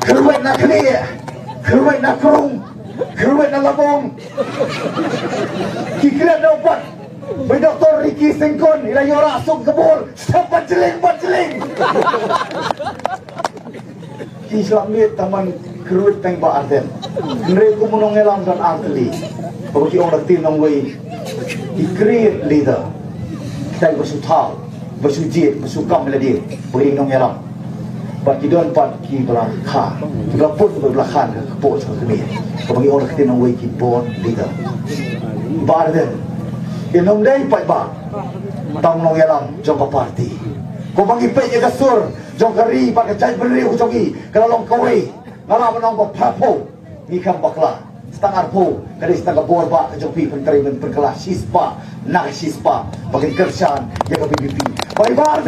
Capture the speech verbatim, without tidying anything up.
Kyrwet na khlieh, kyrwet na krung, kyrwet na labong. Ki klet na u bat. Ba i Doktor Ricky Syngkon i la ïoh rah suk ka bor. Step bat jling, bat jling. Ki shlak miet tang ban kyrwet tang Bah Ardent. Hynrei kum u nongïalam don ar tylli. Ba ki ong da ktien nongwei, ki create leader. Kita ba shu thaw, ba shu jied, ba shu kam lade, ba ki nongïalam. Bad ki don pat ki ba la kha, ki ba la put, ba la khan ka kpoh jong ka kmie. Kaba ngi ong da ka ktien nongwei ki born leader. Bah Ardent, ïa, ym dei pat ba tang nongïalam jong ka party. Kumba ngi peit ïa ka sur jong ka ri bad ka jaitbynriew jong ngi, ka la long kawei. Nga lah ban ong ba pha phew ngi kham bakla. Sa tang arphew ka dei sa tang ka bor ba ka jong phi, pyntrei, pynkylla shispah na shispah ba kin kyrshan ïa ka VPP. Bye bye.